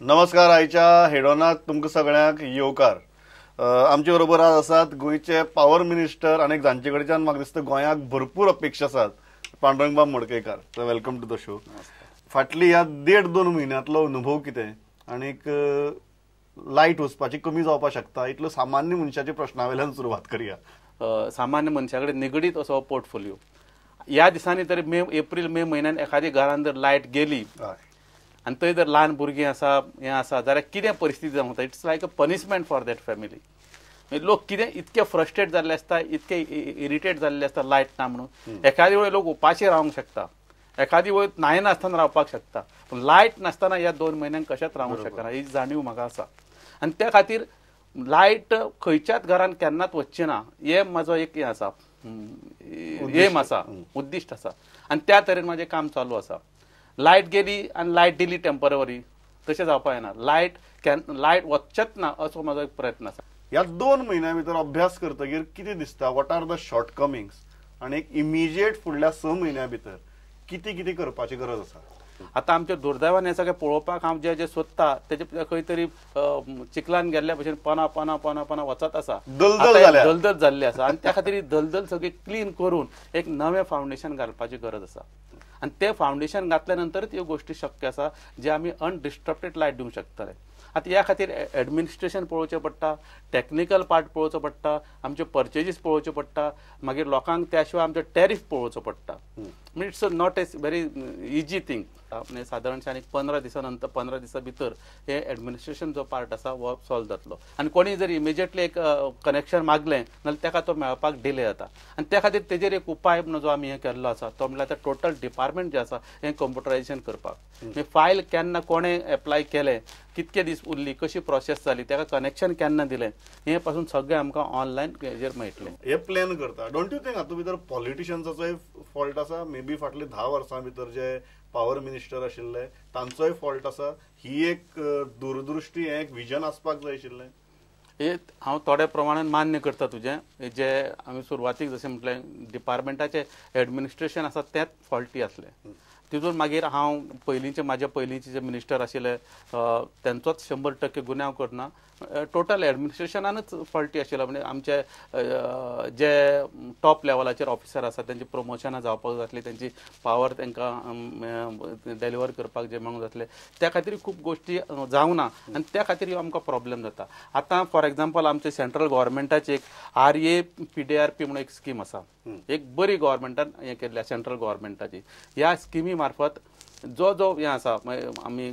नमस्कार. आयच्या हेडोनात तुमकां सगळ्यांक येवकार. आमचे बरोबर आज आसात गोंयचे पावर मिनिस्टर आनी जांचे कडच्यान म्हाका दिसता गोंयाक भरपूर अपेक्षा आसात, पांडुरंगबाब Madkaikar. Welcome to the show. फाटली ह्या देड दोन म्हयन्यांतलो अनुभव कितें आनीक लायट वचपाची कमी जावपाक शकता इतलो सामान्य मनशाच्या प्रश्ना वयल्यान सुरवात करया. सामान्य मनशा कडेन निगडीत असो पोर्टफोलियो. ह्या दिसांनी तरी मे एप्रील मे म्हयन्यान एखादी घरान जर लायट गेली आनी थंय जर ल्हान भुरगीं आसा हें आसा जाल्यार कितें परिस्थिती जावंक जाता. It's like a punishment for that family. लोक कितें इतके फ्रस्ट्रेट जाल्ले आसता, इतके इरिटेट जाल्ले आसता लायट ना म्हणून. एखादी वेळ लोक उपाशी रावंक शकता, एखादी वेळ न्हायनासतना रावपाक शकता, पूण लायट नासतना ह्या 2 म्हयन्यांक कशेंच रावंक शकना ही जाणीव म्हाका आसा. आनी त्या खातीर लायट खंयच्याच घरान केन्नाच वचची ना हे म्हाजो एक हें आसा, एम आसा, उद्दिश्ट आसा आनी त्या तरेन म्हाजें काम चालू आसा. लायट गेली आनी लायट दिली टेंपररी तशें जावपाक जायना. लायट वचचेच ना असो म्हाजो एक प्रयत्न आसा. ह्या 2 म्हयन्या भितर अभ्यास करतगीर कितें दिसता, what are the shortcomings आनी इमिजिएट फुडल्या 6 म्हयन्या भितर कितें कितें करपाची गरज आसा? आतां आमच्या दुर्दैवान हें सगळें पळोवपाक हांव जें जें सोदता तेजे खंय तरी चिखलान गेल्ल्या भशेन पना पना पना पना वचत आसा, दलदल जाल्ली आसा. आनी त्या खातीर दलदल सगळी क्लीन करून एक नवें फावंडेशन घालपाची गरज आसा. आनी तें फावंडेशन घातल्या नंतरच ह्यो गोश्टी शक्य आसा जे आमी अनडिस्टर्बटेड लायट दिवंक शकतले. आतां ह्या खातीर एडमिनिस्ट्रेशन पळोवचें पडटा, टॅक्निकल पार्ट पळोवचो पडटा, आमचे पर्चेजीस पळोवच्यो पडटा, मागीर लोकांक त्या शिवाय आमचो टॅरीफ पळोवचो पडटा. म्हणजे it's not a very easy thing. म्हणजे सादारणशें आनी 15 दिसां नंतर 15 दिसां भितर हे एडमिनिस्ट्रेशन जो पार्ट आसा हो सॉल्व जातलो. आनी कोणी जर इमिजिएटली एक कनेक्शन मागलें जाल्यार ताका तो मेळपाक डिले जाता. आनी त्या खातीर तेजेर एक उपाय म्हणून जो आमी हें केल्लो आसा तो म्हणल्यार आतां टोटल डिपार्टमेंट जें आसा हें कंप्युटरायजेशन करपाक. म्हणजे फायल केन्ना कोणें एप्लाय केलें, कितके दीस उरली, कशी प्रोसेस जाली, ताका कनेक्शन केन्ना दिलें, हें पासून सगळें आमकां ऑनलायन हेजेर मेळटलें. हे प्लॅन करता. Don't you think हातूंत भितर पॉलिटिशियन्साचोय फॉल्ट आसा? मे बी फाटले 10 वर्सां भितर जे पावर मिनिस्टर आशिल्ले तांचोय फॉल्ट आसा. ही एक दूरदृश्टी, हें एक विजन आसपाक जाय आशिल्लें. हे हांव थोड्या प्रमाणान मान्य करता तुजें. जे आमी सुरवातीक जशें म्हटलें डिपार्टमेंटाचें एडमिनिस्ट्रेशन आसा तेंच फॉल्टी आसलें. तितून मागीर हांव पयलींचे म्हाज्या पयलींचे जे मिनिस्टर आशिल्ले तेंचोच 100% गुन्यांव करना. टोटल एडमिनिस्ट्रेशनानूच फॉल्टी आशिल्लो. म्हणजे आमचे जे टॉप लेवलाचेर ऑफिसर आसा तेंची प्रमोशनां जावपाक जातली, तेंची पावर तांकां डेलिवर करपाक जे मेळूंक जातलें, त्या खातीर खूब गोश्टी जावंक ना आनी त्या खातीर ह्यो आमकां प्रॉब्लेम जाता. आतां फॉर एग्जाम्पल आमचे सेंट्रल गव्हर्मेंटाची एक RAPDRP म्हणून एक स्कीम आसा, एक बरी गव्हर्मेंटान हें केल्ली सेंट्रल गव्हर्मेंटाची. ह्या स्किमी मार्फत जो जो हें आसा आमी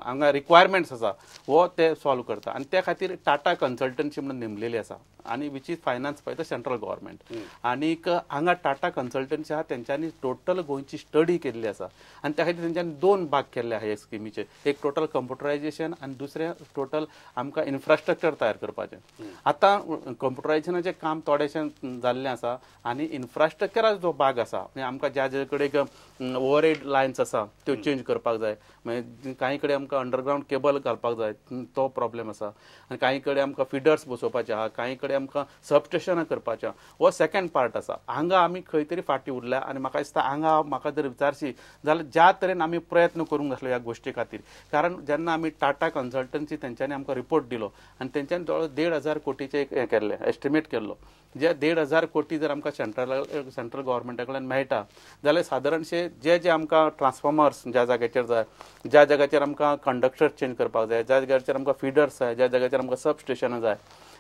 हांगा रिक्वायरमेंट्स आसा हो ते सॉल्व करता. आनी त्या खातीर टाटा कन्सल्टन्सी म्हणून नेमलेली आसा आनी which is finance by the central government. आनीक हांगा टाटा कन्सल्टन्सी आहा तेंच्यांनी टोटल गोंयची स्टडी केल्ली आसा आनी त्या खातीर तेंच्यांनी 2 भाग केल्ले आहा ह्या स्किमीचे, एक टोटल कंप्युटरायजेशन आनी दुसरें टोटल आमकां इन्फ्रास्ट्रक्चर तयार करपाचें. आतां कंप्युटरायजेशनाचें काम थोडेशें जाल्लें आसा आनी इन्फ्रास्ट्रक्चराचो जो भाग आसा म्हणजे आमकां ज्या ज्या कडेन ओवरहेड लायन्स आसा त्यो चेंज करपाक जाय. मागीर कांय कडेन आमकां अंडरग्रावंड केबल घालपाक जाय तो प्रॉब्लेम आसा आनी कांय कडेन आमकां फिडर्स बसोवपाचे आहा, कांय कडेन आमकां सबस्टेशनां करपाचें आहा. हो सेकंड पार्ट आसा. हांगा आमी खंय तरी फाटीं उरल्या आनी म्हाका दिसता हांगा म्हाका जर विचारशी जाल्यार ज्या तरेन आमी प्रयत्न करूंक नासलो ह्या गोश्टी खातीर, कारण जेन्ना आमी टाटा कन्सल्टन्सी तेंच्यांनी आमकां रिपोर्ट दिलो आनी तेंच्यांनी जवळ 1,500 कोटीचें एक हें केल्लें, एस्टिमेट केल्लो. जे 1,500 कोटी जर आमकां सेंट्रल गव्हर्मेंटा कडल्यान मेळटा जाल्यार सादारणशे जे जे आमकां ट्रान्सफॉर्मर्स ज्या जाग्याचेर जाय, ज्या जाग्याचेर आमकां कंडक्टर चेंज करपाक जाय, ज्या जाग्याचेर आमकां फिडर्स जाय, ज्या जाग्याचेर आमकां सबस्टेशनां जाय,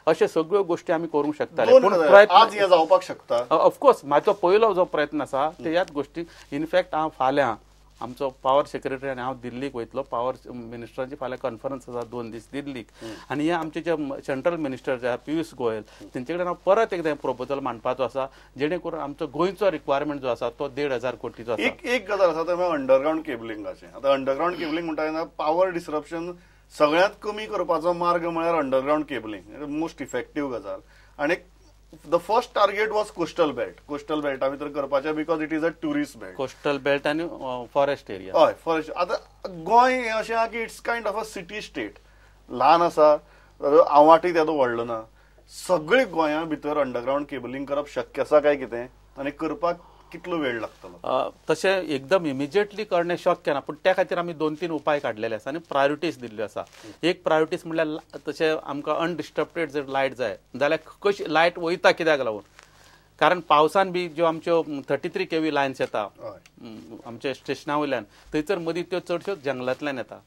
अशे सगळ्यो गोश्टी आमी करूंक शकताले. पूण प्रयत्न जावपाक शकता. ऑफकोर्स म्हाजो पयलो जो प्रयत्न आसा ते ह्याच गोश्टी. इनफॅक्ट हांव फाल्यां आमचो पावर सेक्रेटरी आनी हांव दिल्लीक वयतलो. पावर मिनिस्टरांची फाल्यां कॉन्फरन्स आसा 2 दीस दिल्लीक आनी हे आमचे जे सेंट्रल मिनिस्टर जे आहा पियूष गोयल तेंचे कडेन हांव परत एकदां प्रपोजल मांडपाचो आसा जेणे करून आमचो गोंयचो रिक्वायरमेंट जो आसा तो 1,500 कोटीचो आसा. एक गजाल आसा ते अंडरग्रावंड केबलिंगाचें. आतां अंडरग्रावंड केबलिंग म्हणटा तेन्ना पावर डिसरप्शन सगळ्यांत कमी करपाचो मार्ग म्हळ्यार अंडरग्रावंड केबलिंग, मोस्ट इफेक्टीव गजाल. आनी the first target was coastal belt. Coastal बेल्टा भितर करपाचें because it is a tourist belt. Coastal belt आनी फॉरेस्ट एरिया. हय, फॉरेस्ट. आतां गोंय हें अशें आहा की it's kind of a city state. ल्हान आसा, आवाटी तेदो व्हडलो ना. सगळे गोंया भितर अंडरग्रावंड केबलिंग करप शक्य आसा काय कितें आनी करपाक कितलो वेळ लागतलो? तशें एकदम इमिजिएटली करणे शक्य ना, पूण त्या खातीर आमी 2-3 उपाय काडलेले आसा आनी प्रायोरिटीज दिल्ल्यो आसा. एक प्रायोरिटीज म्हणल्यार तशें आमकां अनडिस्टर्बटेड जर लायट जाय जाल्यार कशी लायट वयता कित्याक लागून, कारण पावसान बी ज्यो आमच्यो 33 kV lines येता आमच्या स्टेशना वयल्यान थंयसर मदीं त्यो चडश्यो जंगलांतल्यान येता,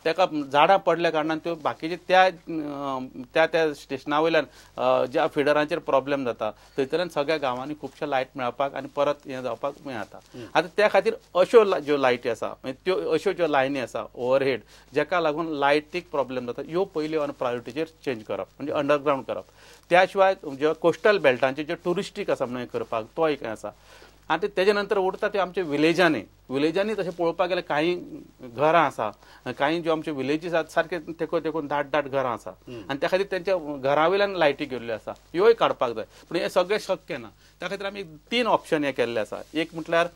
ताका झाडां पडल्या कारणान त्यो बाकीचे त्या त्या त्या स्टेशना वयल्यान ज्या फिडरांचेर प्रॉब्लेम जाता थंयसरल्यान सगळ्या गांवांनी खुबशे लायट मेळपाक आनी परत हें जावपाक मेळटा. आतां त्या खातीर अश्यो ज्यो लायटी आसा त्यो अश्यो ज्यो लायनी आसा ओवरहेड जाका लागून लायटीक प्रॉब्लेम जाता ह्यो पयल्यो ऑन प्रायोरिटीचेर चेंज करप म्हणजे अंडरग्रावंड करप. त्या शिवाय ज्यो कोस्टल बेल्टांचे ज्यो ट्युरिस्टीक आसा म्हणून करपाक तो एक आसा. आनी तेजे नंतर उरता ते आमच्या विलेजांनी, विलेजांनी तशें पळोवपाक गेल्यार कांय घरां आसा, कांय ज्यो आमचे विलेजीस आसात सारके तेको तेकून दाट दाट घरां आसा आनी त्या खातीर तेंच्या घरा वयल्यान लायटी गेल्ल्यो आसा, ह्योय काडपाक जाय. पूण हें सगळें शक्य ना, त्या खातीर आमी 3 ऑप्शन हे केल्ले आसा. एक म्हटल्यार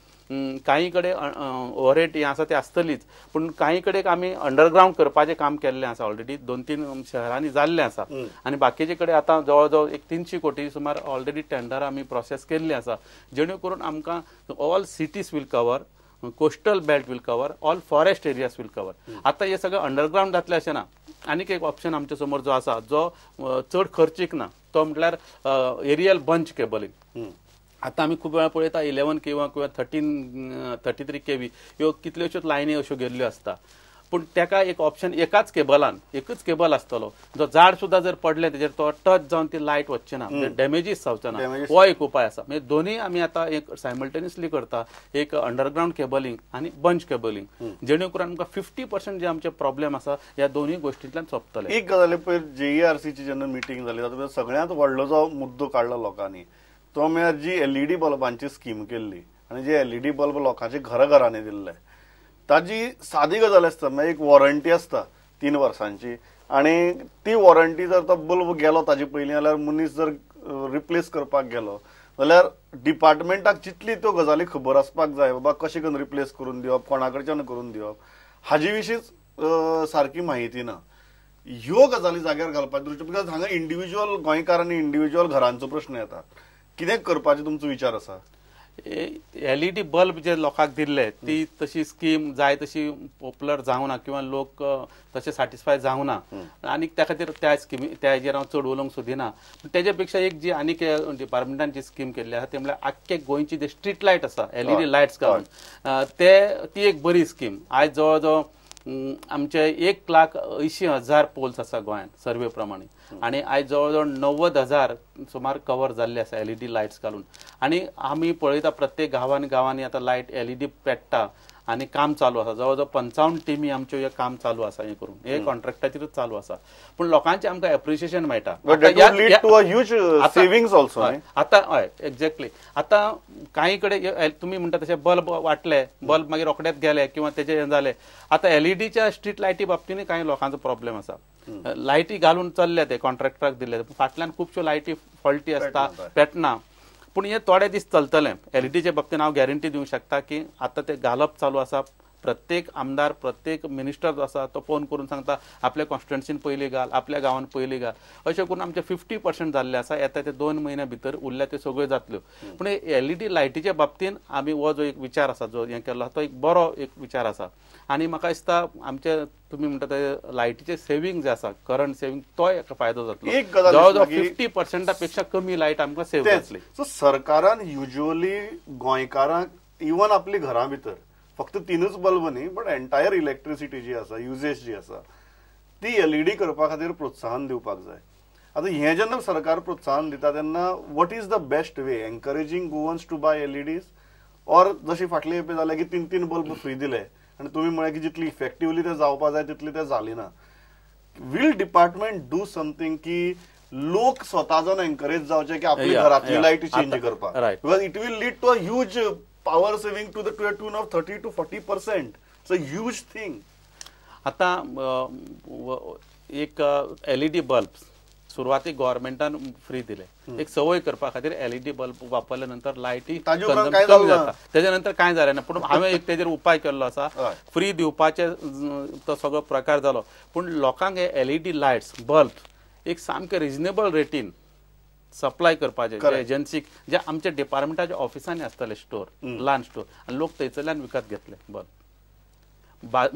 कांय कडेन ओवरहेड हें आसा तें आसतलीच, पूण कांय कडेन आमी अंडरग्रावंड करपाचें काम केल्लें आसा ऑलरेडी 2-3 शहरांनी जाल्लें आसा आनी बाकीचे कडेन आतां जवळ जवळ एक 300 कोटी सुमार ऑलरेडी टेंडर आमी प्रोसेस केल्ली आसा, जेणे करून आमकां all cities will cover, coastal belt will cover, all forest areas will cover. आतां हें सगळें अंडरग्रावंड जातलें अशें ना. आनीक एक ऑप्शन आमच्या समोर जो आसा जो चड खर्चीक ना तो म्हटल्यार एरियल बंच केबलिंग. आतां आमी खूब वेळा पळयता 11 kV किंवा 33 kV ह्यो कितल्योश्योच लायनी अश्यो गेल्ल्यो आसता, पूण ताका एक ऑप्शन एकाच केबलान एकच केबल आसतलो जो झाड सुद्दां जर पडलें तेजेर तो टच जावन ती लायट वचची ना, डॅमेजीस जावचो ना, हो एक उपाय आसा. म्हणजे दोनूय आमी आतां एक सायमल्टेनियसली करता, एक अंडरग्रावंड केबलिंग आनी बंच केबलिंग, जेणे करून आमकां 50% जे आमचे प्रॉब्लेम आसा ह्या दोनूय गोश्टींतल्यान सोंपतले. एक गजाल पयर JERC ची जेन्ना मिटींग जाली तातूंत सगळ्यांत व्हडलो जो मुद्दो काडलो लोकांनी तो म्हळ्यार जी LED बल्बांची स्कीम केल्ली आनी जे LED bulb लोकांच्या घराघरांनी दिल्ले ताजी सादी गजाल आसता, मागीर एक वॉरंटी आसता 3 वर्सांची आनी ती वॉरंटी जर तो बल्ब गेलो ताजे पयलीं जाल्यार मनीस जर रिप्लेस करपाक गेलो जाल्यार डिपार्टमेंटाक जितली त्यो गजाली खबर आसपाक जाय बाबा कशें करून रिप्लेस करून दिवप, कोणा कडच्यान करून दिवप हाजे विशींच सारकी म्हायती ना. ह्यो गजाली जाग्यार घालपाचे दृश्टी because हांगा इंडिविज्युअल गोंयकार आनी इंडिविज्युअल घरांचो प्रश्न येता, कितें करपाचें तुमचो विचार आसा? LED bulb जे लोकांक दिल्ले ती तशी स्कीम जाय तशी पॉप्युलर जावना किंवा लोक तशे सॅटिस्फाय जावना आनी त्या खातीर त्या स्किमी त्या हेजेर हांव चड उलोवंक सोदिना. पूण तेजे पेक्षा एक जी आनीक डिपार्टमेंटान जी स्कीम केल्ली आसा ती म्हळ्यार आख्खे गोंयची जे स्ट्रीट लायट आसा LED lights घालून ते ती एक बरी स्कीम. आयज जवळ जवळ आमचे 1,80,000 पोल्स आसा गोंयांत सर्वे प्रमाणे आनी आयज जवळ जवळ 90,000 सुमार कवर जाल्ले आसा LED lights घालून. आनी आमी पळयता प्रत्येक गांवांनी गांवांनी आतां लायट LED पेट्टा आनी काम चालू आसा. जवळ जवळ 55 टिमी आमच्यो हें काम चालू आसा, हें करून हे कॉन्ट्रॅक्टाचेरूच चालू आसा. पूण लोकांचें आमकां एप्रिशिएशन मेळटा. आतां हय एक्झॅक्टली आतां कांय कडेन तुमी म्हणटा तशें बल्ब वांटले, बल्ब मागीर रोखडेच गेले किंवा तेजें हें जालें. आतां LEDच्या स्ट्रीट लायटी बाबतींत कांय लोकांचो प्रॉब्लेम आसा. लायटी घालून चल्ले ते कॉन्ट्रॅक्टराक दिल्ले, फाटल्यान खुबश्यो लायटी फॉल्टी आसता, पेटना. पूण हे थोडे दीस चलतले. LEDच्या बाबतींत हांव गॅरंटी दिवंक शकता की आतां ते घालप चालू आसा. प्रत्येक आमदार प्रत्येक मिनिस्टर जो आसा तो फोन करून सांगता आपल्या कॉन्स्टिट्युएन्सीन पयलीं घाल, आपल्या गांवान पयलीं घाल. अशें करून आमचे 50% जाल्ले आसा. येता ते 2 म्हयन्या भितर उरल्या त्यो सगळ्यो जातल्यो. पूण LED लायटीच्या बाबतींत आमी हो जो एक विचार आसा जो हें केल्लो आसा तो एक बरो एक विचार आसा. आनी म्हाका दिसता आमचे तुमी म्हणटा ते लायटीचे सेवींग जे आसा करंट सेवींग तो एक फायदो जातलो. जवळ जवळ 50% पेक्षा कमी लायट आमकां सेव जातली. सो सरकारान युज्युअली गोंयकारांक इवन आपली घरां भितर फक्त 3 बल्ब न्ही बट एंटायर इलेक्ट्रिसिटी जी आसा युजेज जी आसा ती LED करपा खातीर प्रोत्साहन दिवपाक जाय. आतां हें जेन्ना सरकार प्रोत्साहन दिता तेन्ना what is the best way, encouraging Goans to buy LEDs or जशी फाटली खेपे जालें की 3-3 बल्ब फ्री दिले आनी तुमी म्हळें की जितली इफेक्टिवली ते जावपा जाय तितली ते जाली ना. वील डिपार्टमेंट do something की लोक स्वता जावन एनकरेज जावचे की आपली घरांतली लायट चेंज करपाक, because it will lead to a huge power saving to the tune of 30 to 40%. It's a huge thing. आता एक LED bulb सुरवातीक गव्हर्मेंटान फ्री दिले एक संवय करपा खातीर. LED bulb वापरल्या नंतर लायटी कमी जाता, तेच्या नंतर कांय जालें ना. पूण हांवें एक तेजेर उपाय केल्लो आसा, फ्री दिवपाचे तो सगळो प्रकार जालो. पूण लोकांक हे LED lights bulb एक सामके रिजनेबल रेटीन सप्लाय करपाचें एजन्सीक जे आमच्या डिपार्टमेंटाच्या ऑफिसांनी आसतले स्टोर, ल्हान स्टोर, आनी लोक थंयसरल्यान विकत घेतले बल्ब.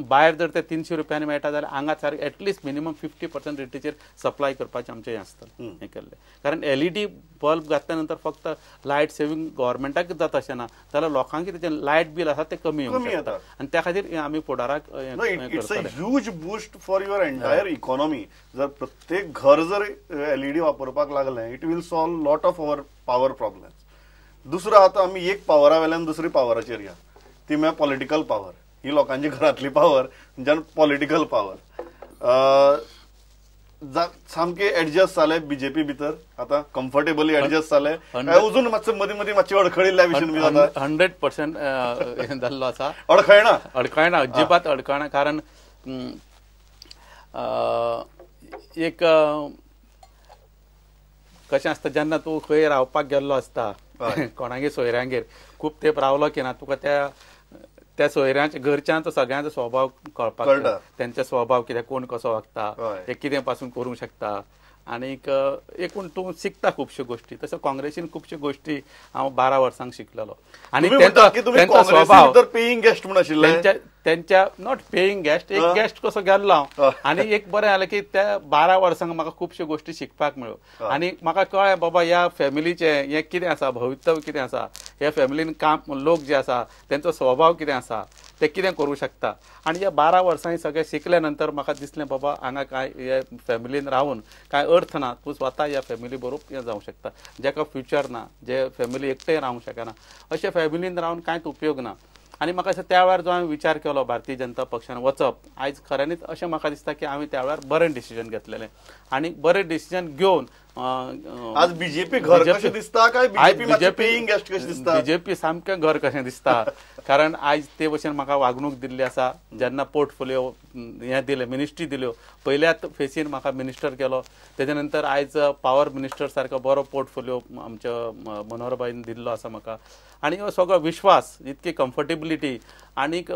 भायर जर ते 300 रुपयांनी मेळटा जाल्यार हांगा सारकें एटलिस्ट मिनिमम 50% रेटीचेर सप्लाय करपाचें आमचें हें आसतलें, हें केल्लें. कारण एलईडी बल्ब घातल्या नंतर फक्त लायट सेवींग गव्हर्मेंटाक जाता अशें ना, जाल्यार लोकांक तेजें लायट बील आसा तें कमी येवंक शकता आनी त्या खातीर आमी फुडाराक it's a huge boost for your entire economy. जर प्रत्येक घर जर एलईडी वापरपाक लागलें it will solve lot of our power problems. दुसरो आतां आमी एक पावरा वेल्यान दुसरी पावराचेर या, ती म्हळ्यार पॉलिटिकल पावर. ही लोकांची घरातली पावर म्हणजे पॉलिटिकल पावर सामके एडजस्ट जाले बीजेपी भितर, आतां कम्फर्टेबली एडजस्ट जाले, अजून मातसो मदीं मदीं मातशी अडखळिल्ल्या भशेन बी जाता? 100% जाल्लो आसा. अडखळना, अडखळना, अजिबात अडखळना. कारण एक कशें आसता जेन्ना तूं खंय रावपाक गेल्लो आसता कोणागेर सोयऱ्यांगेर खूब तेंप रावलो की ना, तुका त्या त्या सोयऱ्यांच्या घरच्यांचो सगळ्यांचो स्वभाव कळपाक, तेंचो स्वभाव कितें, कोण कसो वागता, ते कितें पासून करूंक शकता, आनीक एकूण तूं शिकता खुबश्यो गोश्टी. तशें काँग्रेसीन खुबश्यो गोश्टी हांव 12 वर्सांक शिकलेलो. आनी तेंचो स्वभाव पेईंग गेस्ट म्हूण आशिल्ले, तेंच्या not paying guest, एक गेस्ट कसो गेल्लो हांव. आनी एक बरें जालें की त्या 12 वर्सांक म्हाका खुबश्यो गोश्टी शिकपाक मेळ्ळ्यो आनी म्हाका कळ्ळें बाबा ह्या फॅमिलीचें हें कितें आसा, भवितव्य कितें आसा, ह्या फॅमिलीन काम लोक जे आसा तेंचो स्वभाव कितें आसा, ते कितें करूं शकता. आनी ह्या 12 वर्सांनी सगळें शिकल्या नंतर म्हाका दिसलें बाबा हांगा कांय हे फॅमिलीन रावन कांय अर्थ ना, तूं स्वता ह्या फॅमिली बरोबर हें जावंक शकता. जाका फ्युचर ना, जे फॅमिली एकटें रावंक शकना, अशे फॅमिलीन रावन कांयच उपयोग ना. आनी म्हाका दिसता त्या वेळार जो हांवें विचार केलो भारतीय जनता पक्षान वचप, आयज खऱ्यांनीच अशें म्हाका दिसता की हांवें त्या वेळार बरें डिसिजन घेतलेलें आनी बरें डिसिजन घेवन आज बीजेपी घर कशें दिसता काय बीजेपी पेईंग गेस्ट कशें दिसता? बीजेपी सामकें घर कशें दिसता, कारण आयज ते भशेन म्हाका वागणूक दिल्ली आसा. जेन्ना पोर्टफोलियो हें दिलें, मिनिस्ट्री दिल्यो, पयल्याच फेसीन म्हाका मिनिस्टर केलो, तेजे नंतर आयज पावर मिनिस्टर सारको बरो पोर्टफोलियो आमच्या मनोहरबाईन दिल्लो आसा म्हाका. आनी हो सगळो विश्वास, इतकी कम्फर्टेबिलिटी, आनीक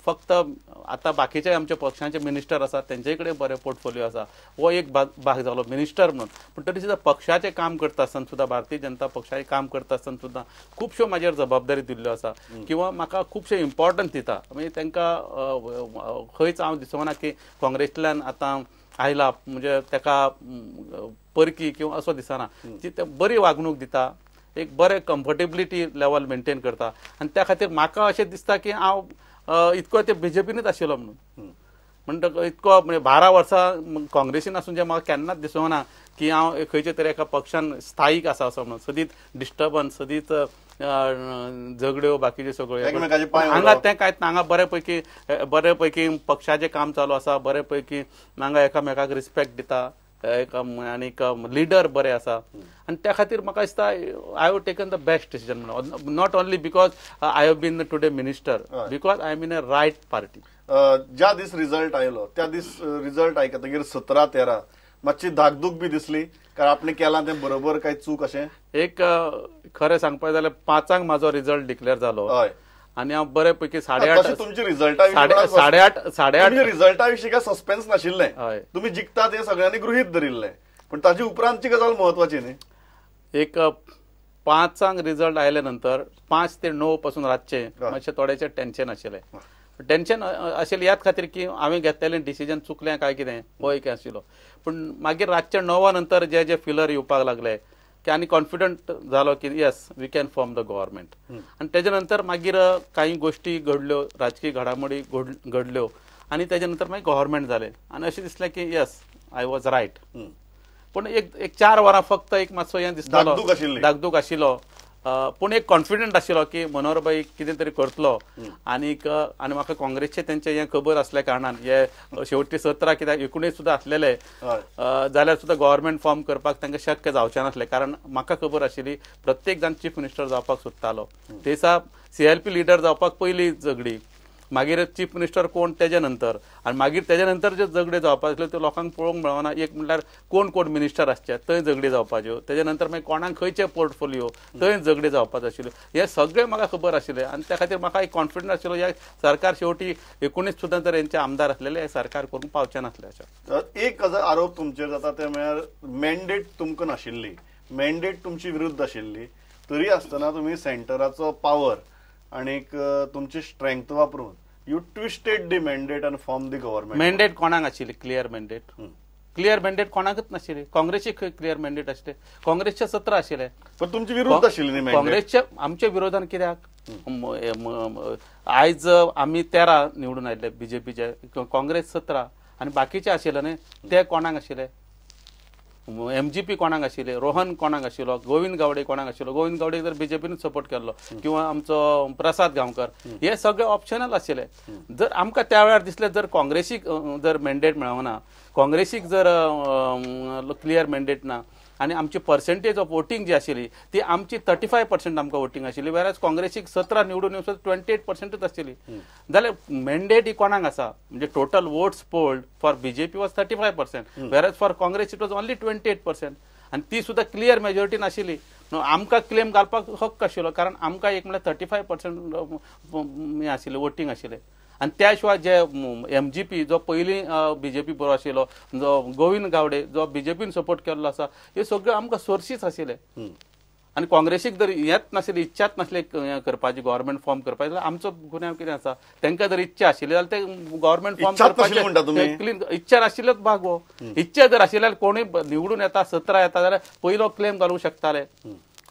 फक्त आतां बाकीचे आमच्या पक्षांचे मिनिस्टर आसात तेंचे कडेन बरे पोर्टफोलियो आसा, हो एक भाग जालो मिनिस्टर म्हणून. पूण तरी सुद्दां पक्षाचें काम करता आसतना सुद्दां, भारतीय जनता पक्षाचें काम करता आसतना सुद्दां खुबश्यो म्हाजेर जबाबदारी दिल्ल्यो आसा किंवा म्हाका खुबशें इम्पॉर्टन्स दिता. म्हणजे तांकां खंयच हांव दिसना की काँग्रेसींतल्यान आतां आयला म्हणजे ताका परकी किंवा असो दिसना, ती बरी वागणूक दिता, एक बरें कम्फर्टेबिलिटी लेवल मेंटेन करता. आनी त्या खातीर म्हाका अशें दिसता की हांव इतको ते बीजेपीनूच आशिल्लो म्हणून, म्हणटकच इतको म्हणजे 12 वर्सां काँग्रेसीन आसून जें म्हाका केन्नाच दिसूंक ना की हांव खंयच्या तरी एका पक्षान स्थायीक आसा असो म्हणून. सदींच डिस्टर्बन्स, सदींच झगड्यो, बाकीच्यो सगळ्यो. हांगा तें कांयच ना, हांगा बरे पैकी पक्षाचें काम चालू आसा, बरे पैकी हांगा एकामेकाक रिस्पेक्ट दिता, एक आनीक लिडर बरे आसा. आनी त्या खातीर म्हाका दिसता I have taken the best decision म्हणून, not only because I have been today minister, because I am in a right party. ज्या दीस रिजल्ट आयलो त्या दीस रिजल्ट आयकतकीर 17-13 मातशी धाकधूक बी दिसली, कारण आपणे केलां तें बरोबर काय चूक अशें? एक खरें सांगपाक जाल्यार 5 म्हजो रिजल्ट डिक्लेअर जालो आनी हांव बरे पैकी 8.5 तुमच्या रिजल्टा 8.5 रिजल्टा विशीं काय सस्पेन्स नाशिल्लें, तुमी जिखतात हें सगळ्यांनी गृहीत धरिल्लें, पण ताची उपरांतची गजाल म्हत्वाची न्ही. एक 5 रिजल्ट आयले नंतर 5 ते 9 पासून रातचें मातशें थोडेशें टेन्शन आशिल्लें. टेन्शन आशिल्लें ह्याच खातीर की हांवें घेतलेलें डिसिजन चुकलें काय कितें हो एक आशिल्लो. पूण मागीर रातच्या 9 नंतर जे जे फिलर येवपाक लागले की आनी कॉन्फिडंट जालो की yes we can form the government. आनी तेजे नंतर मागीर कांय गोश्टी घडल्यो, राजकीय घडामोडी घडल्यो आनी तेजे नंतर मागीर गव्हर्मेंट जालें आनी अशें दिसलें की येस I was right. पूण एक 4 वरां फक्त एक मातसो हें दिसतालो, धाकधूक आशिल्लो, पूण एक कॉन्फिडंट आशिल्लो की मनोहरबाई कितें तरी करतलो. आनीक आनी म्हाका काँग्रेसचें तेंचें हें खबर आसल्या कारणान हे शेवटी 17 कित्याक 19 सुद्दां आसलेले जाल्यार सुद्दां गव्हर्मेंट फॉर्म करपाक तांकां शक्य जावचें नासलें, कारण म्हाका खबर आशिल्ली प्रत्येक जाण चीफ मिनिस्टर जावपाक सोदतालो. ते दिसा CLP leader जावपाक पयली झगडी, मागीर चीफ मिनिस्टर कोण तेजे नंतर, आनी मागीर तेजे नंतर जे झगडे जावपाक आसल्यो त्यो लोकांक पळोवंक मेळना. एक म्हणल्यार कोण कोण मिनिस्टर आसचे थंय झगडी जावपाच्यो, तेजे नंतर मागीर कोणाक खंयचे पोर्टफोलियो थंय झगडे जावपाचो आशिल्ल्यो, हें सगळें म्हाका खबर आशिल्लें. आनी त्या खातीर म्हाका एक कॉन्फिडन्स आशिल्लो ह्या सरकार शेवटी 19 सुद्दां जर हेंचे आमदार आसलेले हे सरकार करूंक पावचें नासलें. अशें एक आरोप तुमचेर जाता ते म्हळ्यार मॅन्डेट तुमकां नाशिल्ली, मॅन्डेट तुमची विरुद्ध आशिल्ली तरी आसतना तुमी सेंटराचो पावर आनीक तुमची स्ट्रेंथ वापरून you twisted the mandate and form the government. Mandate कोणाक आशिल्ली? क्लियर मॅन्डेट, क्लियर मॅन्डेट कोणाकच नाशिल्ली. काँग्रेसीक क्लियर मॅन्डेट आशिल्ले, काँग्रेसचे 17 आशिल्ले, पण तुमचे विरुद्ध आशिल्ली काँग्रेसच्या. आमच्या विरोधान कित्याक? आयज आमी 13 निवडून आयले बीजेपीचे, काँग्रेस 17 आनी बाकीचे आशिल्ले न्ही ते कोणाक आशिल्ले? एमजीपी कोणाक आशिल्ले, रोहन कोणाक आशिल्लो, गोविंद गावडे कोणाक आशिल्लो? गोविंद गावडे जर बीजेपीन सपोर्ट केल्लो किंवा आमचो प्रसाद गांवकर, हे सगळे ऑप्शनल आशिल्ले. जर आमकां त्या वेळार दिसलें जर काँग्रेसीक जर मॅन्डेट मेळना, काँग्रेसीक जर क्लियर मॅन्डेट ना आनी आमची पर्सेंटेज ऑफ वोटींग जी आशिल्ली ती आमची 35% आमकां वोटींग आशिल्ली, वेराज काँग्रेसीक 17 निवडून येवन 28% आशिल्ली, जाल्यार मॅन्डेट ही कोणाक आसा? म्हणजे total votes polled for BJP was 35%, whereas for Congress it was only 28%, आनी ती सुद्दां क्लियर मेजॉरिटी नाशिल्ली. आमकां क्लेम घालपाक हक्क आशिल्लो कारण आमकां एक म्हळ्यार 35% हें आशिल्लें वोटींग आशिल्लें. आनी त्या शिवाय जे एमजीपी जो पयलीं बीजेपी बरो आशिल्लो, जो गोविंद गावडे जो बीजेपीन सपोर्ट केल्लो आसा, हे सगळे आमकां सोर्सीस आशिल्ले. आनी काँग्रेसीक जर हेंच नाशिल्ली, इच्छाच नासली हें करपाची, गव्हर्मेंट फॉर्म करपाची, जाल्यार आमचो गुन्यांव कितें आसा? तांकां जर इच्छा आशिल्ली जाल्यार ते गव्हर्मेंट फॉर्म करपाची क्लीन इच्छा नाशिल्लोच भाग हो. इच्छा जर आशिल्ली जाल्यार कोणूय निवडून येता, 17 येता जाल्यार पयलो क्लेम घालूंक शकताले,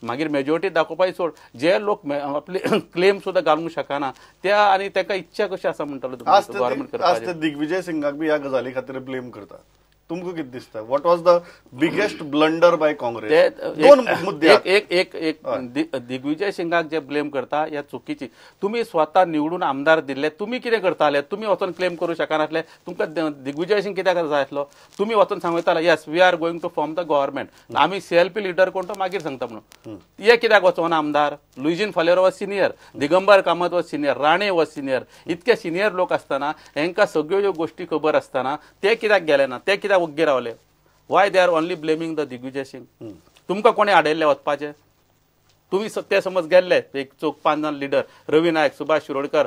मागीर मेजॉरिटी दाखोवपाची सोड, जे लोक आपले क्लेम सुद्दां घालूंक शकना त्या आनी तांकां इच्छा कशी आसा म्हणटालो गव्हर्मेंट करपाची. दिग्विजय सिंगाक बी ह्या गजाली खातीर ब्लेम करतात, तुमकां कितें दिसता? What was the biggest blunder by Congress? दोन मुद्दे, एक एक एक दिग्विजय सिंगाक जे ब्लेम करता ह्या चुकीची. तुमी स्वता निवडून आमदार दिल्ले, तुमी कितें करताले? तुमी वचोन क्लेम करूं शकनासले, तुमकां दिग्विजय सिंग कित्याक जाय आसलो? तुमी वचोन सांगू येताले yes we are going to form the government, आमी सीएलपी लिडर कोण तो मागीर सांगता म्हणून. हे कित्याक वचोना आमदार? Luizinho Faleiro was senior, Digambar Kamat was senior, Rane was senior, इतके सिनियर लोक आसतना हेंकां सगळ्यो ह्यो गोश्टी खबर आसतना ते कित्याक गेले ना? ते कित्याक वग्गी रावले? Why they are only blaming the Digvijay Singh? तुमकां कोणी आडयल्ले वचपाचें? तुमी ते समज गेल्ले एक चौग 5 जाण लिडर, रवी नायक, सुभाष शिरोडकर,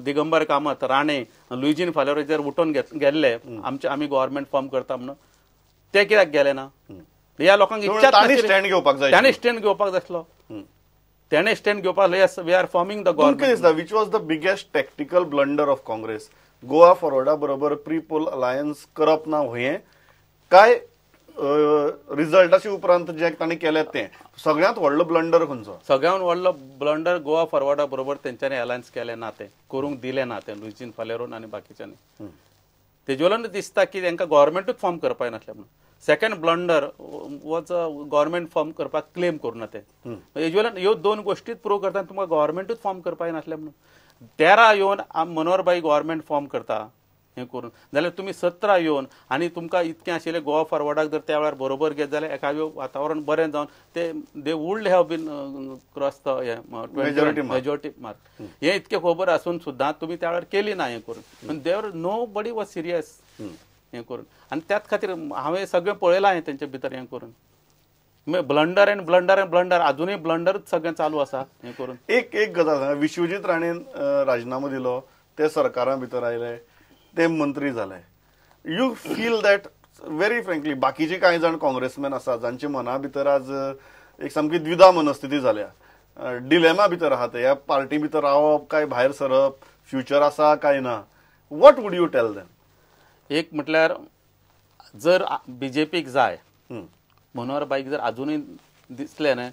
दिगंबर कामत, राणे, लुईजीन फालेरो जर उठोवन गेल्ले आमचे आमी गव्हर्मेंट फॉर्म करता म्हणून, ते कित्याक गेले ना? ह्या लोकांक इच्छा स्टँड घेवपाक जाय, ताणें स्टँड घेवपाक जाय आसलो, तेणें स्टँड घेवपाक. Yes we are forming the government. Which was the biggest tactical blunder of Congress? Goa फॉरवर्डा बरोबर प्री पोल अलायन्स करप ना हें काय रिजल्टाचे उपरांत जे तांणी केलें तें सगळ्यांत व्हडलो ब्लंडर खंयचो? सगळ्यांत व्हडलो ब्लंडर गोवा फॉरवर्डा बरोबर तेंच्यांनी अलायन्स केलें ना, तें करूंक दिलें ना तें लुईजीन फालेरोन आनी बाकीच्यांनी. तेजे वयल्यान दिसता की तांकां गव्हर्मेंटूच फॉर्म करपाक नासलें म्हणून. Second blunder was government form करपाक क्लेम करूं ना तें. हेजे वयल्यान ह्यो दोन गोश्टीच प्रूव करता तुमकां गव्हर्मेंटूच फॉर्म करपाक नासलें म्हणून. 13 येवन मनोहरभाई गव्हर्मेंट फॉर्म करता हें करून, जाल्यार तुमी 17 येवन आनी तुमकां इतकें आशिल्लें गोवा फॉरवर्डाक जर त्या वेळार बरोबर घेत जाल्यार एखाद्यो वातावरण बरें जावन ते they would have been cross the majority mark. हें इतकें खबर आसून सुद्दां तुमी त्या वेळार केली ना हें करून. There nobody was serious हें करून. आनी त्याच खातीर हांवें सगळें पळयलां हें तेंचे भितर हें करून. Blunder and blunder and blunder, अजुनूय ब्लंडरूच सगळें चालू आसा हें करून. एक एक गजाल सांगा, विश्वजीत राणेन राजीनामो दिलो, ते सरकारा भितर आयले, ते मंत्री जाले. You feel that very frankly बाकीचे कांय जाण काँग्रेसमॅन आसा जांचे मना भितर आज एक सामकी द्विधा मनस्थिती जाल्या, डिलेमा भितर आहा, ते ह्या पार्टी भितर रावप काय भायर सरप, फ्युचर आसा काय ना, what would you tell them? एक म्हटल्यार जर बीजेपीक जाय, मनोहरभाईक जर अजुनूय दिसलें न्हय,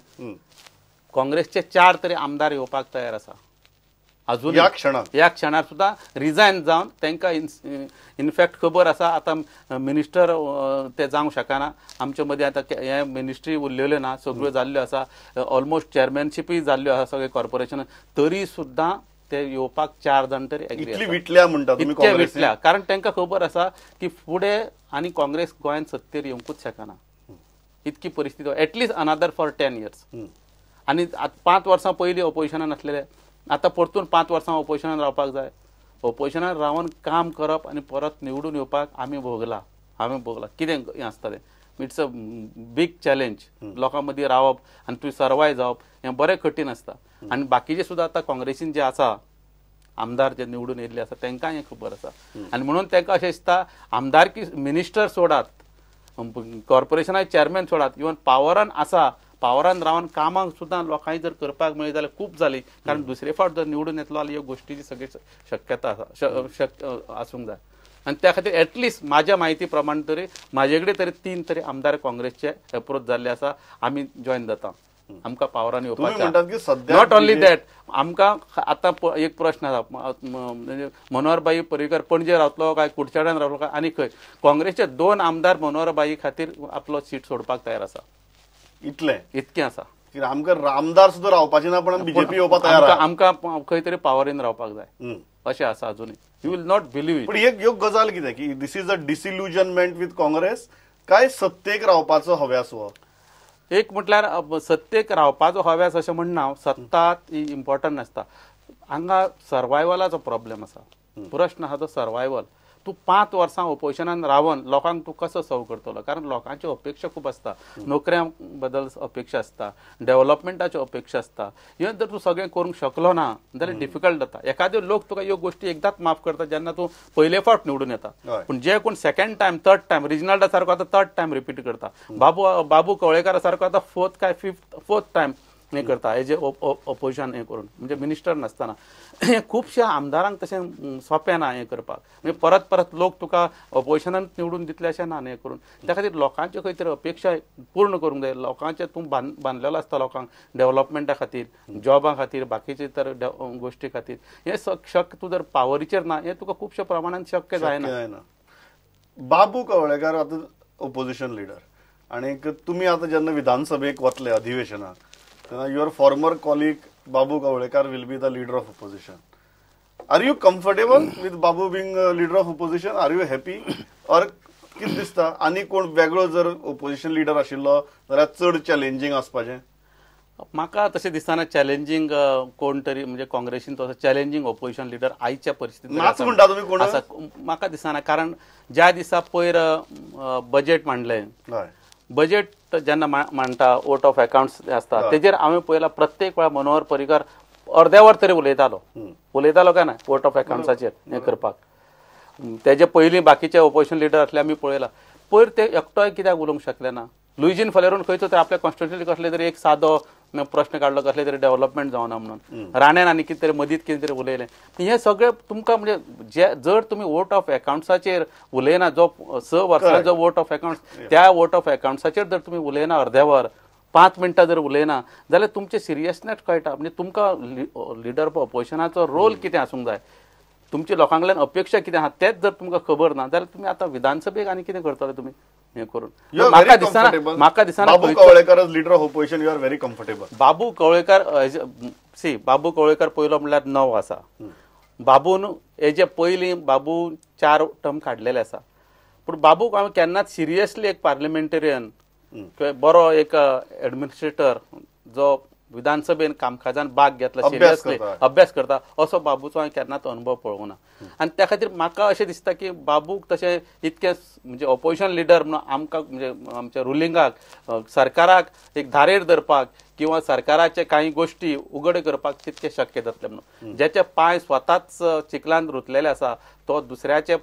काँग्रेसचे 4 तरी आमदार येवपाक तयार आसा अजून ह्या क्षणाक, ह्या क्षणार सुद्दां रिजायन जावन तांकां इनफॅक्ट खबर आसा आतां मिनिस्टर ते जावंक शकना, आमचे मदीं आतां हे मिनिस्ट्री उरलेल्यो ना, सगळ्यो जाल्ल्यो आसा, ऑलमोस्ट चेअरमॅनशिपूय जाल्ल्यो आसा सगळे कॉर्पोरेशन, तरी सुद्दां ते येवपाक 4 जाण तरी इतली विटल्या म्हणटा तुमी काँग्रेस, विटल्या कारण तांकां खबर आसा की फुडें आनी काँग्रेस गोंयांत सत्तेर येवंकूच शकना, इतकी परिस्थिती at least another for 10 years. आनी 5 वर्सां पयलीं ओपोजिशनान आसलेले, आतां परतून 5 वर्सां ओपोजिशनान रावपाक जाय. ओपोजिशनान रावन काम करप आनी परत निवडून येवपाक आमी भोगला, आमी भोगला कितें हें आसता तें. It's a big challenge लोकां मदीं रावप आनी तुवें सर्वाय जावप हें बरें कठीण आसता. आनी बाकीचे सुद्दां आतां काँग्रेसीन जे आसा आमदार जे निवडून येयल्ले आसा तांकां हें खबर आसा, आनी म्हणून तांकां अशें दिसता आमदारकी मिनिस्टर सोडात, कॉर्पोरेशनाचे चेअरमॅन सोडात, इवन पावरान आसा, पावरान रावन कामाक सुद्दां लोकांनी जर करपाक मेळ्ळी जाल्यार खूब जाली. कारण दुसरे फावट जर निवडून येतलो जाल्यार ह्यो गोश्टीची सगळी शक्यता आसा, आसूंक जाय. आनी त्या खातीर एटलिस्ट म्हाज्या म्हायती प्रमाण तरी म्हाजे कडेन तरी 3 तरी आमदार काँग्रेसचे एप्रोच जाल्ले आसा. आमी जॉयन जाता, आमकां पावरान येवपाचें. Not only that, आमकां आतां एक प्रश्न आसा, म्हणजे मनोहरभाई पर्रीकर पणजे रावतलो काय कुडचड्यान रावतलो काय आनी खंय? काँग्रेसचे 2 आमदार मनोहरभाई खातीर आपलो सीट सोडपाक तयार आसा. इतलें इतकें आसा आमकां आमदार सुद्दां रावपाचे ना, पण बीजेपी येवपाक तयार. आमकां खंय तरी पावरीन रावपाक जाय अशें आसा अजुनूय. You will not believe it. पण एक गजाल कितें की this is a disillusionment with Congress काय सत्तेक रावपाचो हव्यास? हो एक म्हटल्यार सत्तेक रावपाचो हव्यास अशें म्हणना, सत्ता ही इम्पॉर्टंट नासता. हांगा सर्वायवलाचो प्रॉब्लेम आसा, प्रश्न आसा तो सर्वायवल. तूं 5 वर्सां ओपोजिशनान रावन लोकांक तूं कसो सर्व करतलो? कारण लोकांच्यो अपेक्षा खूब आसता, नोकऱ्यां बद्दल अपेक्षा आसता, डेव्हलपमेंटाच्यो अपेक्षा आसता. हें जर तूं सगळें करूंक शकलो ना जाल्यार डिफिकल्ट जाता. एखाद्यो लोक तुका ह्यो गोश्टी एकदांच माफ करता जेन्ना तूं पयले फावट निवडून येता, पूण जे कोण सेकंड टायम थर्ड टायम, रिजनल्डा सारको आतां थर्ड टायम रिपीट करता, बाबू कवळेकारा सारको आतां फोर्थ काय फोर्थ टायम हें करता, हेजे ओपोजिशन हें करून, म्हणजे मिनिस्टर नासतना. हें खुबश्या आमदारांक तशें सोंपें ना हें करपाक, म्हणजे परत परत लोक तुका ओपोजिशनान निवडून दितले अशें ना हें करून. त्या खातीर लोकांच्यो खंय तरी अपेक्षा पूर्ण करूंक जाय. लोकांचें तूं बांदलेलो आसता लोकांक डेव्हलपमेंटा खातीर, जॉबा खातीर, बाकीचे इतर गोश्टी खातीर. हें शक्य तूं जर पावरीचेर ना, हें तुका खुबश्या प्रमाणान शक्य जायना. बाबू कवळेकार आतां ओपोजिशन लिडर आनी तुमी आतां जेन्ना विधानसभेक वतले अधिवेशनाक, your former colleague Babu Kavlekar will be the leader of opposition. Are you comfortable with Babu being leader of opposition? Are you happy? Or कितें दिसता आनी कोण वेगळो जर ओपोजिशन लिडर आशिल्लो जाल्यार चड चॅलेंजींग आसपाचें? म्हाका तशें दिसतना चॅलेंजींग कोण तरी, म्हणजे काँग्रेसीन तसो चॅलेंजींग ओपोजिशन लिडर आयच्या परिस्थितीत नाच म्हणटा तुमी कोण आसा म्हाका दिसना. कारण ज्या दिसा पयर बजेट मांडलें, बजेट जेन्ना मांडटा वोट ऑफ अकाउंट्स आसता तेजेर हांवें पळयला प्रत्येक वेळा मनोहर पर्रीकर अर्द्या वर तरी उलयतालो, उलयतालो काय ना वोट ऑफ अकाउंट्साचेर हें करपाक. तेजे पयलीं बाकीचे ओपोजिशन लिडर आसले आमी पळयला, पयर ते एकटोय कित्याक उलोवंक शकले ना? लुईजीन फलेरून खंयचो तरी आपल्या कॉन्स्टिट्युएन्सी कसले तरी एक सादो प्रश्न काडलो, कसले तरी डेव्हलपमेंट जावना म्हणून, राण्यान आनी कितें तरी मदींत कितें तरी उलयलें. हें सगळें तुमकां म्हणजे जे जर तुमी वोट ऑफ अकाउंट्साचेर उलयना, जो 6 वर्सां जो वोट ऑफ अकाउंट्स, त्या वोट ऑफ अकाउंट्साचेर जर तुमी उलयना अर्द्या वर 5 मिनटां जर उलयना जाल्यार तुमचें सिरियसनेस कळटा. म्हणजे तुमकां लिडर ऑफ ओपोजिशनाचो रोल कितें आसूंक जाय, तुमची लोकां कडल्यान अपेक्षा कितें आसा तेंच जर तुमकां खबर ना जाल्यार तुमी आतां विधानसभेक आनी कितें करतले तुमी हें करून? म्हाका दिसना, म्हाका दिसना Babu Kavlekar as leader of opposition you are very comfortable. Babu Kavlekar see, Babu Kavlekar पयलो म्हणल्यार नवो आसा. बाबून हेजे पयलीं बाबू 4 टर्म काडलेले आसा, पूण बाबूक हांवें केन्नाच सिरियसली एक पार्लिमेंटेरियन किंवा बरो एक एडमिनिस्ट्रेटर जो विधानसभेन कामकाजान भाग घेतला, सिरियसली अभ्यास करता असो बाबूचो हांवें केन्नाच अनुभव पळोवंक ना. आनी त्या खातीर म्हाका अशें दिसता की बाबूक तशें इतकें म्हणजे ओपोजिशन लिडर म्हणून आमकां म्हणजे आमच्या रुलिंगाक सरकाराक एक धारेर धरपाक किंवा सरकाराचे कांय गोश्टी उगड करपाक तितकें शक्य जातलें म्हणून. जेचे पांय स्वताच चिखलान रुतलेले आसा तो दुसऱ्याचे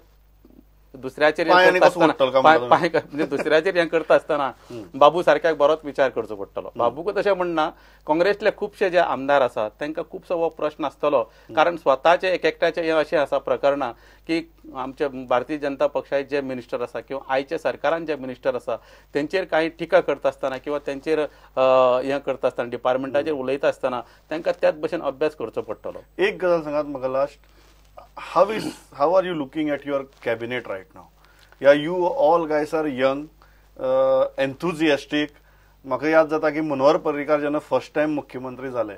दुसऱ्याचेर पांय म्हणजे दुसऱ्याचेर हें करता आसतना बाबू सारक्याक बरोच विचार करचो पडटलो. बाबूक तशें म्हणना, काँग्रेसले खुबशे जे आमदार आसात तांकां खुबसो हो प्रश्न आसतलो, कारण स्वताचे एक एकट्याचे हें अशें आसा प्रकरणां की आमचे भारतीय जनता पक्षाचे जे मिनिस्टर आसा किंवा आयच्या सरकारान जे मिनिस्टर आसा तेंचेर कांय टिका करता आसतना किंवा तेंचेर हें करता आसतना डिपार्टमेंटाचेर उलयता आसतना तांकां त्याच भशेन अभ्यास करचो पडटलो. एक गजाल सांगात म्हाका last, how are you looking at your cabinet right now? Yeah, you all guys are young, enthusiastic. म्हाका याद जाता की मनोहर पर्रीकार जेन्ना फर्स्ट टायम मुख्यमंत्री जाले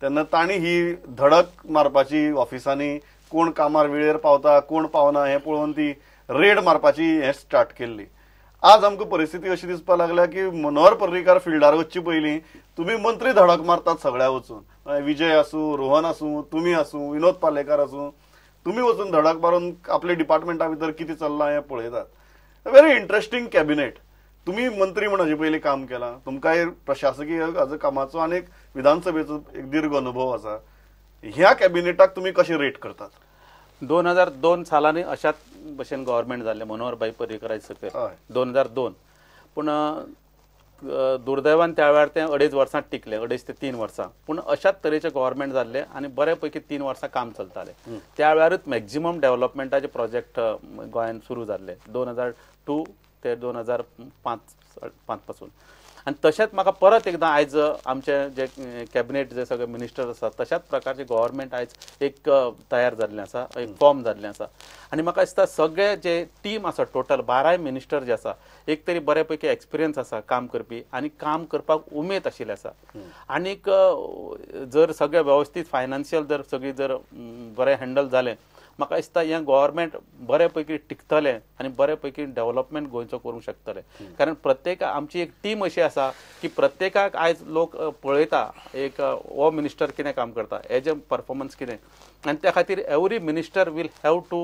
तेन्ना तांणी ही धडक मारपाची, ऑफिसांनी कोण कामार वेळेर पावता कोण पावना हें पळोवन ती रेड मारपाची हें स्टार्ट केल्ली. आज आमकां परिस्थिती अशी दिसपाक लागल्या की मनोहर पर्रीकार फिल्डार वचचे पयलीं तुमी मंत्री धडक मारतात सगळ्या वचून, विजय आसूं, रोहन आसूं, तुमी आसूं, विनोद पालेकार आसूं, तुमी वचून धडक मारून आपल्या डिपार्टमेंटा भितर कितें चल्लां हें पळयतात. Very interesting cabinet. तुमी मंत्री म्हूण हाजे पयलीं काम केलां, तुमकांय प्रशासकीय हाजो कामाचो आनी एक विधानसभेचो एक दीर्घ अनुभव आसा. ह्या कॅबिनेटाक तुमी कशें रेट करतात? 2002 सालांनी अशाच भशेन गव्हर्मेंट जाल्लें मनोहर भाई पर्रीकराचे सकयल 2002. पूण दुर्दैवान त्या वेळार तें 2.5 वर्सां टिकलें, 2.5 ते 3 वर्सां. पूण अशाच तरेचें गव्हर्मेंट जाल्लें आनी बरे पैकी 3 वर्सां काम चलतालें. त्या वेळारूच मॅक्झिमम डेव्हलपमेंटाचे प्रोजेक्ट गोंयांत सुरू जाल्ले 2002 ते 2005 पासून. आनी तशेंच म्हाका परत एकदां आयज आमचे जे कॅबिनेट जे सगळे मिनिस्टर आसात तशाच प्रकारचे गव्हर्मेंट आयज एक तयार जाल्लें आसा, एक फॉर्म जाल्लें आसा. आनी म्हाका दिसता सगळे जे टीम आसा टोटल 12 मिनिस्टर जे आसा एक तरी बरे पैकी एक्सपिरियन्स आसा काम करपी आनी काम करपाक उमेद आशिल्ली आसा. आनीक जर सगळें वेवस्थीत फायनान्शियल जर सगळी जर बरें हँडल जालें म्हाका दिसता हें गव्हर्मेंट बरे पैकी टिकतलें आनी बरे पैकी डेव्हलपमेंट गोंयचो करूंक शकतलें. कारण प्रत्येक आमची एक टीम अशी आसा की प्रत्येकाक आयज लोक पळयता एक हो मिनिस्टर कितें काम करता, हेजें परफॉर्मन्स कितें, आनी त्या खातीर every minister will have to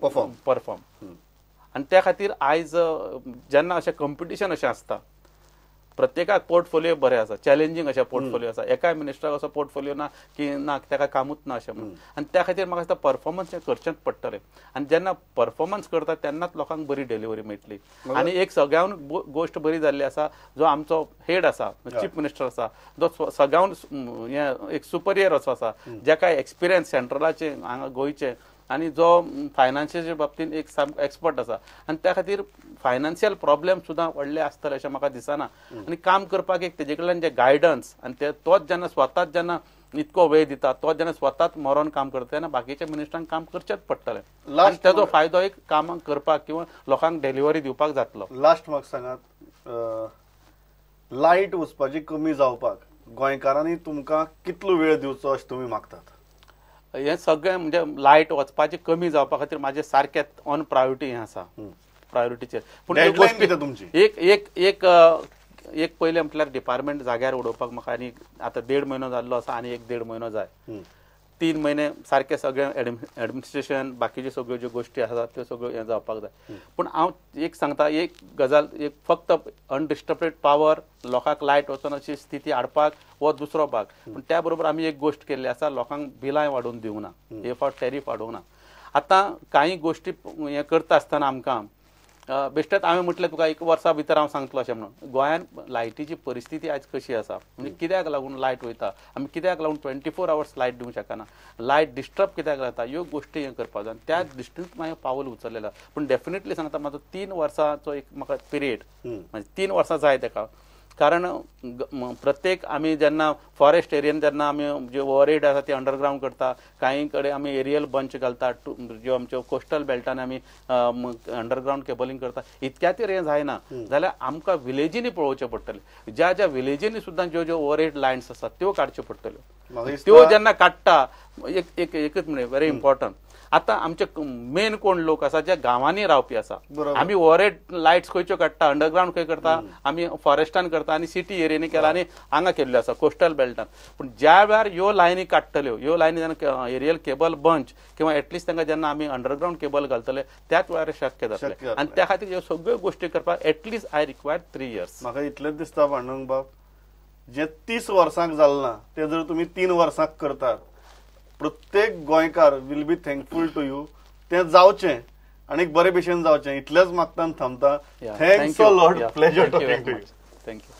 perform. आनी त्या खातीर आयज जेन्ना अशें कंपिटिशन अशें आसता प्रत्येकाक पोर्टफोलियो बरें आसा, चॅलेंजींग अशें पोर्टफोलियो आसा, एकाय मिनिस्टराक असो पोर्टफोलियो ना की ना ताका कामूच ना अशें म्हणून. आनी त्या खातीर म्हाका दिसता परफॉर्मन्स हें करचेंच पडटलें आनी जेन्ना परफॉर्मन्स करता तेन्नाच लोकांक बरी डिलिव्हरी मेळटली. आनी एक सगळ्यान गोश्ट बरी जाल्ली आसा, जो आमचो हेड आसा चीफ मिनिस्टर आसा जो सगळ्यान हें एक सुपरियर असो आसा जाका एक्सपिरियन्स सेंट्रलाचे हांगा गोंयचे आनी जो फायनान्शियल बाबतींत एक सामको एक्सपर्ट आसा आनी त्या खातीर फायनान्शियल प्रॉब्लेम सुद्दां व्हडले आसतले अशें म्हाका दिसना. आनी काम करपाक एक तेजे कडल्यान जे गायडन्स आनी ते तोच जेन्ना स्वताच जेन्ना इतको वेळ दिता तोच जेन्ना स्वताच मरोन काम करता तेन्ना बाकीच्या मिनिस्टरांक काम करचेंच पडटलें आनी तेजो फायदो एक कामां करपाक किंवा लोकांक डिलिव्हरी दिवपाक जातलो. लास्ट म्हाका सांगात, लायट वचपाची कमी जावपाक गोंयकारांनी तुमकां कितलो वेळ दिवचो अशें तुमी मागतात? हें सगळें म्हणजे लायट वचपाचें कमी जावपा खातीर म्हाजें सारकें ऑन प्रायोरिटी हें आसा, प्रायोरिटीचेर. पूण एक एक एक एक पयलें म्हटल्यार डिपार्टमेंट जाग्यार उडोवपाक म्हाका आनी आतां 1.5 म्हयनो जाल्लो आसा आनी एक 1.5 म्हयनो जाय. 3 म्हयने सारकें सगळें एडमिनिस्ट्रेशन बाकीच्यो सगळ्यो ज्यो गोश्टी आसात त्यो सगळ्यो हें जावपाक जाय. पूण हांव एक सांगता, एक गजाल एक फक्त अनडिस्टर्बेड पावर लोकांक लायट वचून अशी स्थिती हाडपाक हो दुसरो भाग. पूण त्या बरोबर आमी एक गोश्ट केल्ली आसा, लोकांक बिलांय वाडोवन दिवंक ना, हे फावट टॅरीफ वाडोवंक ना. आतां कांय गोश्टी हें करता आसतना आमकां बेश्टेच हांवें म्हटलें तुका एक वर्सा भितर हांव सांगतलो अशें म्हणून, गोंयांत लायटीची परिस्थिती आयज कशी आसा म्हणजे कित्याक लागून लायट वयता, आमी कित्याक लागून 24 आवर्स लायट दिवंक शकना, लायट डिस्टर्ब कित्याक जाता, ह्यो गोश्टी हें करपाक जाय. आनी त्या दृश्टीन हांवें पावल उचललेलें. पूण डेफिनेटली सांगता म्हाजो 3 वर्सांचो एक म्हाका पिरियड म्हणजे 3 वर्सां जाय तेका. कारण प्रत्येक आमी जेन्ना फॉरेस्ट एरियन जेन्ना आमी जे ओवरहेड आसा ते अंडरग्रावंड करता, कांय कडेन आमी एरियल बंच घालता, ज्यो आमच्यो कोस्टल बेल्टान आमी अंडरग्रावंड केबलिंग करता, इतक्याचेर हें जायना जाल्यार आमकां विलेजींनी पळोवचें पडटलें. ज्या ज्या विलेजींनी सुद्दां ज्यो ज्यो ओवरहेड लायन्स आसात त्यो काडच्यो पडटल्यो. त्यो जेन्ना काडटा एक एक एकच म्हणजे व्हेरी इम्पॉर्टंट, आतां आमचे मेन कोण लोक आसा जे गांवांनी रावपी आसा, आमी ओवरहेड लायट्स खंयच्यो काडटा, अंडरग्रावंड खंय करता, आमी फॉरेस्टान करता आनी सिटी एरियांनी केला आनी हांगा केल्ल्यो आसा कोस्टल बेल्टान. पूण ज्या वेळार ह्यो लायनी काडटल्यो, ह्यो लायनी जेन्ना एरियल केबल बंच किंवा एटलिस्ट तांकां जेन्ना आमी अंडरग्रावंड केबल घालतले त्याच वेळार शक्य जातलें. आनी त्या खातीर ह्यो सगळ्यो गोश्टी करपाक at least I require 3 years. म्हाका इतलेंच दिसता पांडुरंग बाब, जें 30 वर्सांक जालें ना तें जर तुमी 3 वर्सांक करतात, प्रत्येक गोंयकार will be thankful to you. तें जावचें आनी बरे भशेन जावचें इतलेंच मागता आनी थांबता. Thanks a lot, pleasure talking to you. Thank you.